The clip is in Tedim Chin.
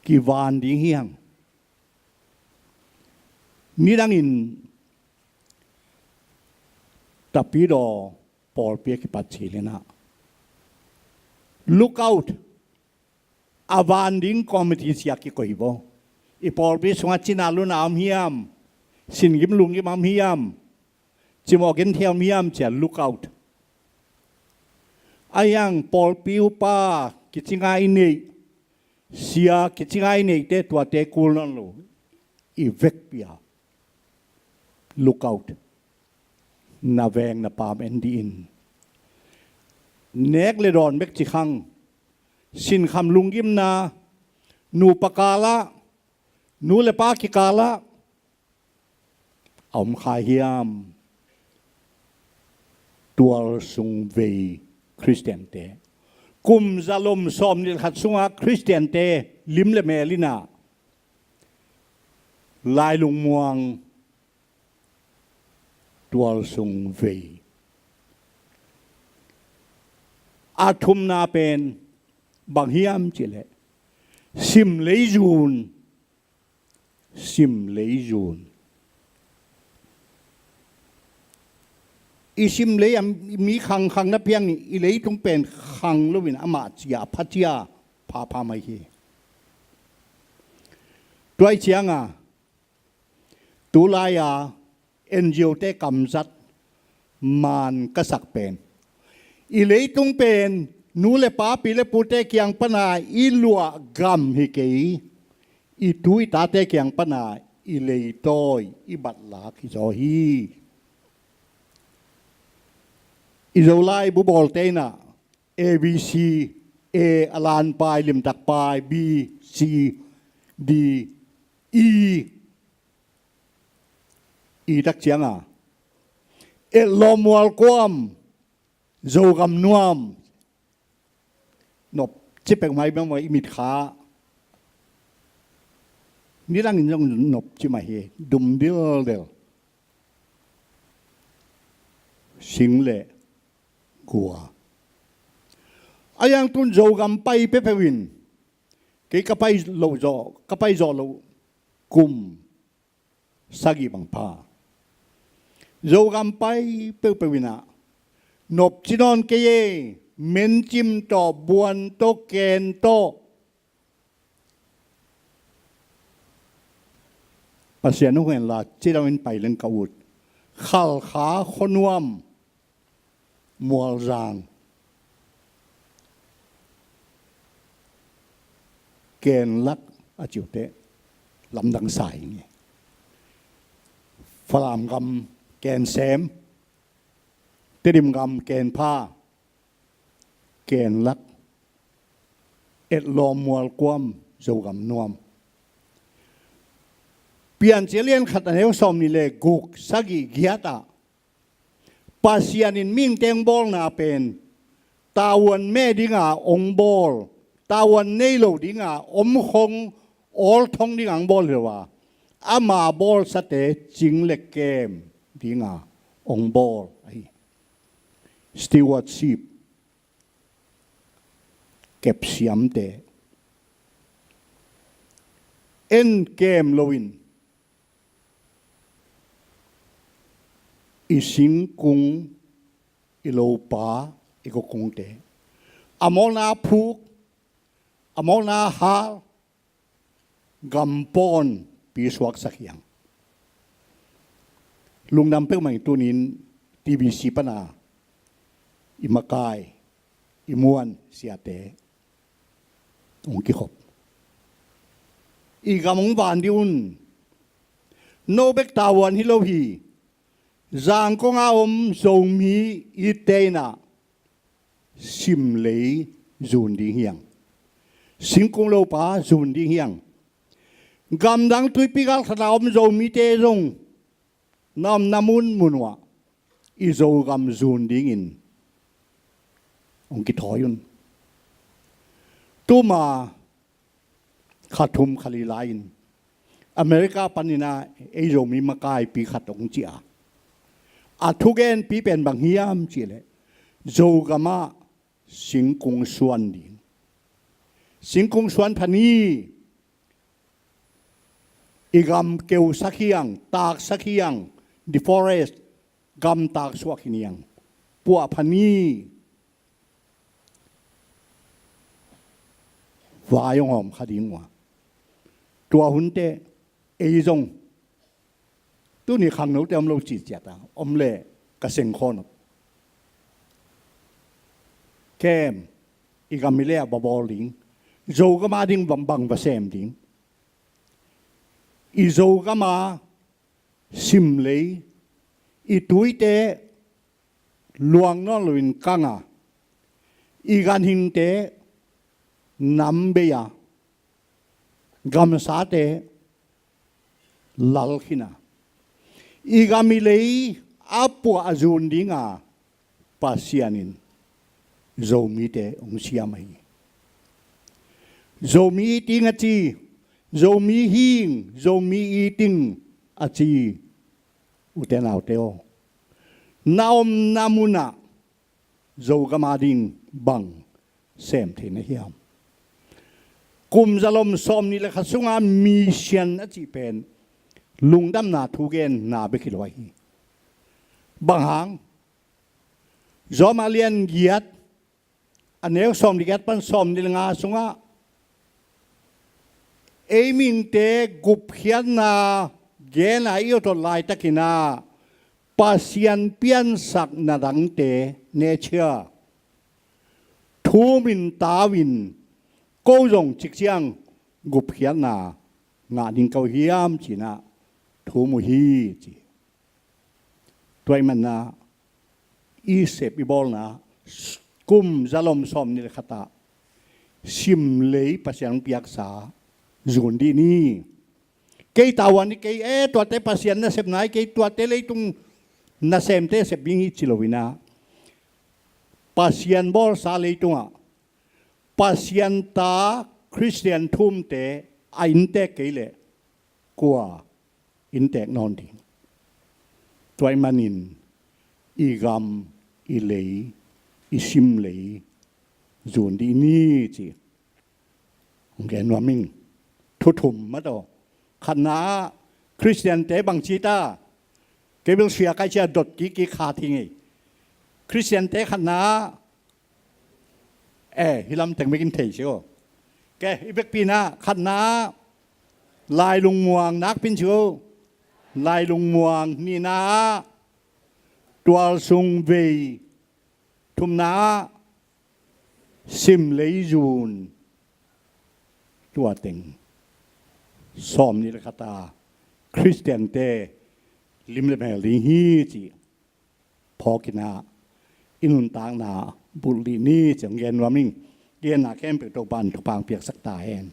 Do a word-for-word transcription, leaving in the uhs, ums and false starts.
kivan ding hi hang. Nidangin Tapidaw pawlpi a kipat cilinah Lookout, a van ding committee sia kikoih hi vo. I pawlpi sungah cina luna om hiam, singim lungim om hiam, cimawh genthei om hiam cia Lookout. A hiang pawlpi upa kicinga i neih, sia kicinga i neihte tuate kul nawn lo i vekpi-a Lookout, na veng na paam en dih in. Nek le dawn bek ci khang, sinkham lunggimna, nupa kalah, nu le pa kikalah a om kha hiam? Tualsung vei Khristiante, kum zalom sawmnih le khat sunga Khristiante lim le mel inah lailung muang, tualsung vei. A thumna pen bang hiam cihleh, sim lei zun. Sim lei zun. I sim lei a mi khangkhang na piang i leitung pen khang loin amah cia phacia phapha mai hi. Tuai cianga tulai-a N G O te kamzat man ka sak pen, i leitung pen nu le pa, pi le pute kiang pana i luah gam hi kei, i tu i tate kiang pana i leitawi, i batlak hi zaw hi. I Zolai bubawlte inah A B C, A a lanpai, limtakpai, B, C, D, E, i tak cianga etlawm mual kuam, Zogam nuam. Nop ci pek mai bang mai i mit kha. Nidangin zong nop ci mai hi, dum dildel. Sing le gua. A yang tun Zogam pai pepeuh in, kei ka pai loh zawh, ka pai zawh loh kum sagih bang pha. Zogam pai peuhpeuh inah nop ci nawn kei e, mencim tawh, buan tawh, ken tawh. Pasian hong henla cidam in pai leng ka ut. Khalkha, Khuanuam, Mualzang, Kenlak a ciute lamdang sa hi nge. Falam gam Kensem, Tedim gam Kenpha, Kenlak, etlawm mual kuam, Zogam nuam. Piancil lian khat a neu sawmnih le guk, sagih, giat ah Pasian in mihingte hong bawlna pen tavuan meh dinga hong bawl, tavuan nei lo dinga om khong, awlthong dinga hong bawl hi lo a, ama bawlsate cing le kem dinga hong bawl ahi. Stewardship, kepsiamte. En kem loin i singkung, i lopa, i gokungte a mawlna phuk, a mawlna hal, gam pawn pi suaksak hi hang. Lungdam peuhmah ing. Tunin T B C pana i makai, i muan siate hong kikhop. I gam hong van dih un. No bek tavuan hi lo hi. Zangkong a om Zomi i teina sim lei zun ding hi hang. Singkung lopa zun ding hi hang. Gamdang tuipi galkhat a om Zomite zong na omna munmun uah i Zogam zun dingin hong kithawi un. Tuma kha thum kha li lai-in America panin ah ei Zomi makaipi khat hong ci a, a thugenpi pen bang hiam cihleh, Zogam ah singkung suan ding. Singkung suan pha ni, I gam keusak hiang, taksak hiang, deforest, gam taksuak hi niang, puahpha ni. Vai hong hawm kha ding uh a, tua hunte ei zong tuni khangnote om lo ciciat a om le ka sengkhawn uh. Kem, i gam i lei a babawl ding, Zogam a ding bang, bang va sem ding, i Zogam a simlei, i tuite luang nawn loin kang a, i ganhingte nam bei a, gamsate lal khin a, i gam i lei a puah a zun dinga Pasian in Zomite hong siam ahi. Zomi i ting a ci, Zomi hing, Zomi i ting a ci, ute naute aw, na omna munah Zogam a ding bang sem thei na hiam? Kum zalom sawm nih le khat sunga mission a cih pen lungdamna thu genna bek hi lo ahi. Bang hang? Zawmah lian giat, a neu sawm nih giat pan sawm nih le nga sungah ei minte gupkhiatna gena i awt laitakin ah Pasian piansak na dangte, nature, thumin tauin, ko zong cikciang gupkhiatna ngah ding ko hiam cinah thum uh hi ci. Tua ih manna i sep i bawlna kum zalom sawm nih le khatah simlei Pasian piaksa zun dih ni. Kei tavuan i kei e, tuate Pasian nasepna i kei, tuate leitung nasemte sep ding hi ci loinah Pasian bawlsa leitungah Pasian ta Khristian thumte a inntek kei leh kua inntek nawn ding? Tua ih manin i gam, i lei, i simlei zun dih ni ci. Hong gen nuam ing. Thu thum mataw. Khatna ah Khristiante bang ci ta? Kei bel sia kai cia dot kik kik kha thing ei. Khristiante khatna ah, eh, hi lam teng bekin thei sio. Ke, i bekpina khatna ah lailung muang nakpin sio. Lailung muang. Nihna ah tualsung vei. Thumna ah simlei zun. Tua teng sawm nih le khata Khristiante lim le mel ding hi ci. Phawkinah i nuntakna bulh dih ni ci hong gen nuam ing. Genna khempeuh Topa in thupha piaksak ta hen.